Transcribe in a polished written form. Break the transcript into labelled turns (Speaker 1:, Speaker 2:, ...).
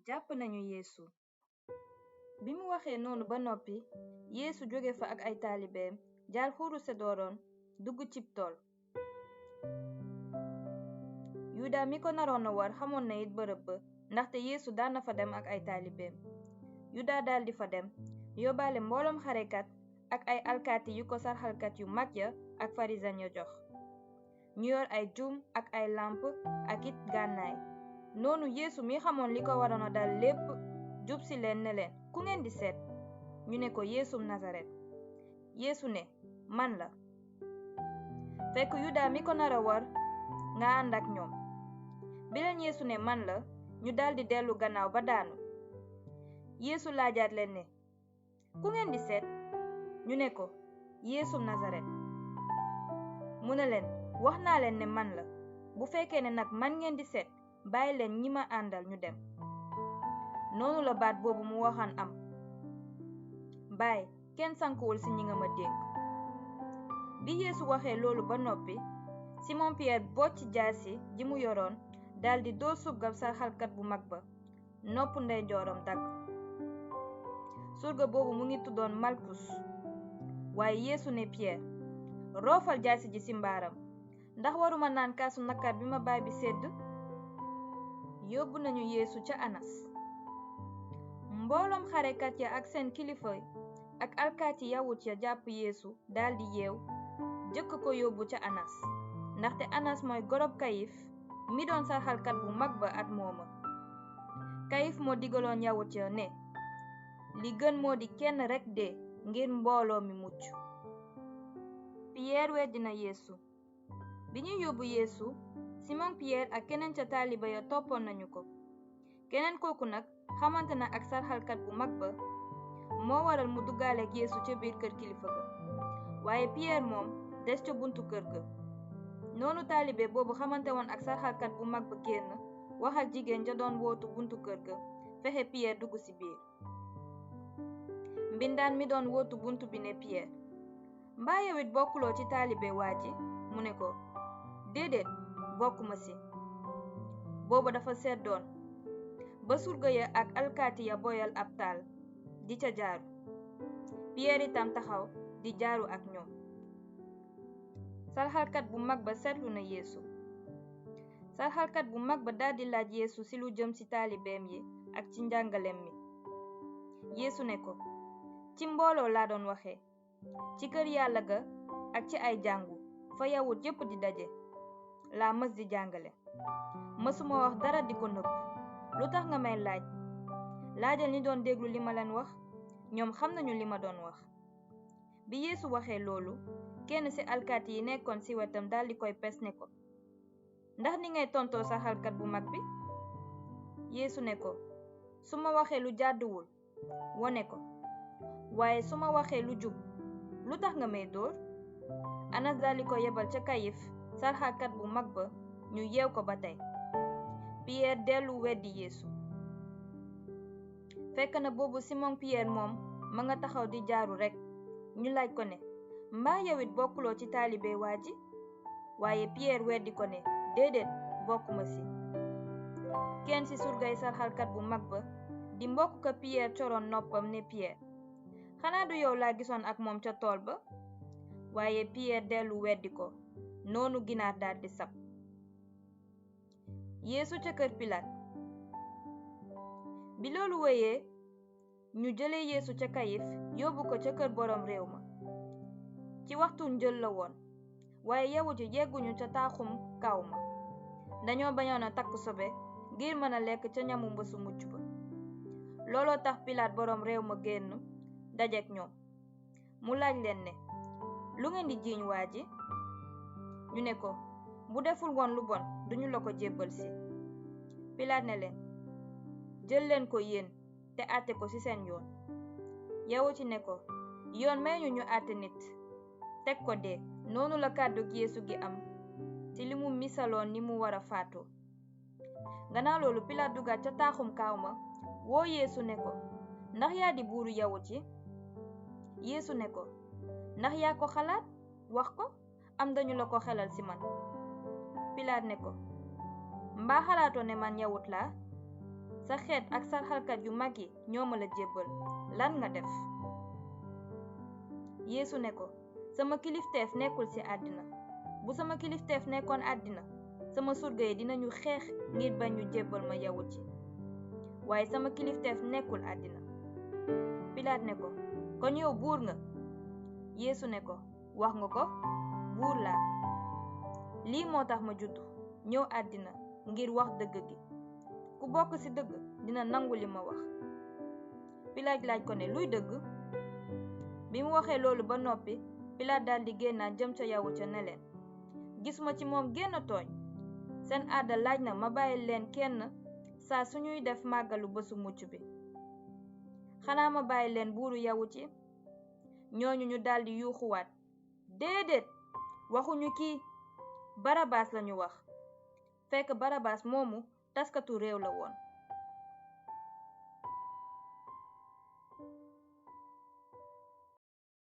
Speaker 1: jàpp nañu yeesu bi mu waxee noonu ba noppi yeesu jóge fa ak ay taalibeem jaar xuuru sedoron dugg cib tool yuda mi ko naroon a war xamoon na it bërëb ba ndaxte yeesu daan na fa dem ak ay taalibeem yuda daldi fa dem yóbbaale mbooloom xarekat ak ay alkaati yu ko sarxalkat yu mag ya ak farisen ya jox ñu yor ay jum ak ay lamp ak it gànnaay noonu yeesu mi xamoon li ko waroon a dal lépp jub si leen ne leen ku ngeen di seet ñu ne ko yeesum nasaret yeesu ne man la fekk yuda mi ko nara war nga ànd ak ñoom bi leen yeesu ne man la ñu daldi dellu gannaaw ba daanu yeesu laajaat leen ne ku ngeen di seet ñu ne ko yeesum nasaret mu ne leen wax naa leen ne man la bu fekkee ne nag man ngeen di seet bàyyi leen ñi ma àndal ñu dem noonu la baat boobu mu waxaan am baay kenn sankuwul ci ñi nga ma dénk bi yeesu waxee loolu ba noppi simon pierre bocc jaasi ji mu yoroon daldi dóor surgab sarxalkat bu mag ba nopp ndeyjooram dagg surga boobu mu ngi tuddoon malkus waaye yeesu ne pierre roofal jaasi ji ci mbaaram ndax waruma naan kaasu nakar bi ma baay bi sedd yóbbu nañu yeesu ca anas mbooloom xarekat ya ak seen kilifa ak alkaati yawut ya jàpp yeesu daldi yeew jëkk ko yóbbu ca anas ndaxte anas mooy gorob kayif mi doon sarxalkat bu mag ba at mooma kayif moo digaloon yawut ya ne li gën moo di kenn rekk dee ngir mbooloo mi mucc Pierre weddina yeesu bi ñuy yóbbu yeesu Simon Pierre ak keneen ca taaliba ya toppoon nañu ko keneen kooku nag xamante na ak sarxalkat bu mag ba moo waral mu duggaaleek yeesu ca biir kër kilifa ga waaye Pierre moom des ca buntu kër ga noonu taalibe boobu xamante woon ak sarxalkat bu mag ba génn wax ak jigéen ja doon wootu buntu kër ga fexe Pierre dugg ci biir mbindaan mi doon wootu buntu bi ne Pierre mbaa yow it bokkuloo ci taalibe waa ji mu ne ko déedéet bokkuma ci booba dafa seddoon ba surga ya ak alkaati ya boyal ab taal di ca jaaru Pierre itam taxaw di jaaru ak ñoom sarxalkat bu mag ba seetlu na yeesu sarxalkat bu mag ba daldi laaj yeesu ci lu jëm ci taalibeem yi ak ci njàngaleem mi yeesu ne ko ci mbooloo laa doon waxe ci kër yàlla ga ak ci ay jàngu fa yawut yépp di daje laa mës di jàngale mësuma wax dara di ko nëbb lu tax nga may laajal ñi doon déglu li ma leen wax ñoom xam nañu li ma doon wax bi yeesu waxee loolu kenn ci alkaati yi nekkoon ci wetam daldi koy pes ne ko ndax ni ngay tontoo sarxalkat bu mag bi yeesu ne ko su ma waxee lu jàdduwul wone ko waaye su ma waxee lu jub lu tax nga may dóor anas daldi ko yebal ca kayif sarxalkat bu mag ba ñu yeew ko ba tey Pierre dellu weddi yeesu fekk na boobu Simon Pierre moom ma nga taxaw di jaaru rekk ñu laaj ko ne mbaa yow it bokkuloo ci taalibe waa ji waaye Pierre weddi ko ne déedéet bokkuma ci kenn ci surgay sarxalkat bu mag ba di mbokk ka Pierre coroon noppam ne Pierre xanaa du yow laa gisoon ak moom ca tool ba waaye Pierre dellu weddi ko noonu ginaar daldi sab yeesu ca kër Pilaat bi loolu wéyee ñu jële yeesu ca kayif yóbbu ko ca kër boroom réew ma ci waxtu njël la woon waaye yawut yi yegguñu ca taaxum kaw ma dañoo bañoon a takk sobe ngir mën a lekk ca ñamu mbësu mucc ba looloo tax Pilaat boroom réew ma génn dajeek ñoom mu laaj leen ne lu ngeen di jiiñ waa ji ñu ne ko bu deful woon lu bon duñu la ko jébbal si Pilaat ne leen jël leen ko yéen te àtte ko ci seen yoon yawut yi ne ko yoon may ñu àtte nit teg ko dee noonu la kàddug yeesu gi am ci li mu misaloon ni mu war a faatoo gannaaw loolu Pilaat dugaat ca taaxum kaaw ma woo yeesu ne ko ndax yaa di buuru yawut yi yeesu ne ko ndax yaa ko xalaat wax ko am dañu la ko xelal ci man Pilaat ne ko mbaa xalaatoo ne man yawut laa sa xeet ak sarxalkat yu mag yi ñoo ma la jébbal lan nga def. Yeesu ne ko, sama kilifteef nekkul ci àddina. Bu sama kilifteef nekkoon àddina, sama surga yi dinañu xeex ngir bañ ñu jébbal ma yawut yi. waaye sama kilifteef nekkul àddina. Pilaat ne ko, kon yow buur nga? Yeesu ne ko, wax nga ko, buur laa. lii moo tax ma juddu ñëw àddina ngir wax dëgg gi. ku bokk ci dëgg dina nangu li ma wax. Pilaat laaj ko ne, luy dëgg? bi mu waxee loolu ba noppi, Pilaat daldi génnaat jëm ca yawut ya ne leen, gisuma ci moom genn tooñ. seen aada laaj na ma bàyyi leen kenn saa suñuy def màggalu bésu mucc bi. xanaa ma bàyyi leen buuru yawut yi? ñooñu ñu daldi yuuxuwaat, déedéet, waxuñu kii, Barabaas lañu wax. fekk Barabaas moomu taskatu réew la woon.